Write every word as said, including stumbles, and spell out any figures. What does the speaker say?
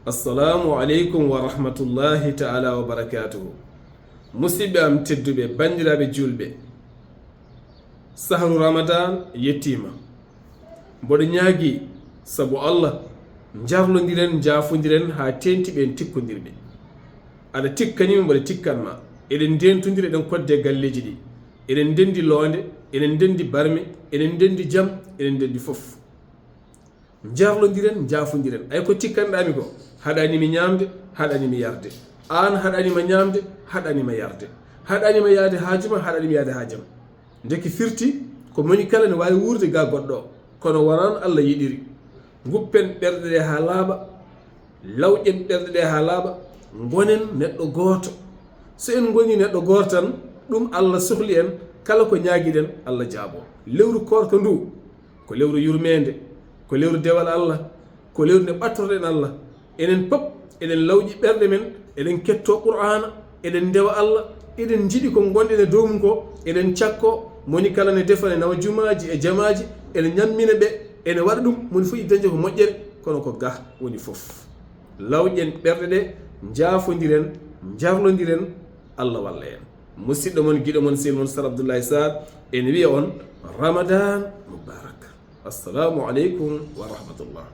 Assalamu aleykum wa rahmatullahi ta'ala wa barakatuhu. Musidɓe am tedduɓe, banndiraaɓe juulɓe, sahru Ramadan yettiima. Mboɗo ñaagi sabu Allah, njarlondiren, njaafondiren haa teeŋti ɓeen tikkondirɓe. Aɗa tikkani mi, mboɗo tikkan ma. Eɗen ndeentondiri, eɗen kodde galleeji ɗi. Eɗen ndenndi loonde, eɗen ndenndi barme, eɗen ndenndi jam, eɗen ndenndi fof. Njarlondiren, njaafondiren. Ay ko tikkanɗaa mi ko, haɗaani mi ñaamde, haɗaani mi yarde. Aan haɗaani ma ñaamde, haɗaani ma yarde. Haɗaani ma yahde haaju ma, haɗaani mi yahde haajam. Ndeke firti ko moni kala ne waawi wuurde ga goɗɗo o, kono wonaa no Allah yiɗiri. Nguppen ɓerɗe ɗe haa laaɓa, lawƴen ɓerɗe ɗe haa laaɓa, ngonen neɗɗo gooto. So en ngonii neɗɗo gooto tan, ɗum Allah sohli en, kala ko ñaagiɗen, Allah jaabo. Lewru koorka ndu, ko lewru yurmeende, ko lewru dewal Allah, ko lewru nde ɓattorɗen Allah. Enen pop, eɗen lawƴi ɓerɗe men, eɗen ketto Qur'aana, eɗen ndewa Allah, eɗen njiɗi ko ngonɗen e dow mum ko, eɗen cakko, moni kala ne defa ne nawa jumaaji e jamaaji, ene ñammina ɓe, ene waɗa ɗum, moni fof yiɗi dañde ko moƴƴere, kono ko ga woni fof. Lawƴen ɓerɗe ɗe, njaafondiren, njarlondiren, Allah walla en. Musidɗo mon, giɗo mon, sehil mon, Sar Abdoulaye Sarr, ene wiya on Ramadan Mubarak. Assalamu aleykum wa rahmatullah.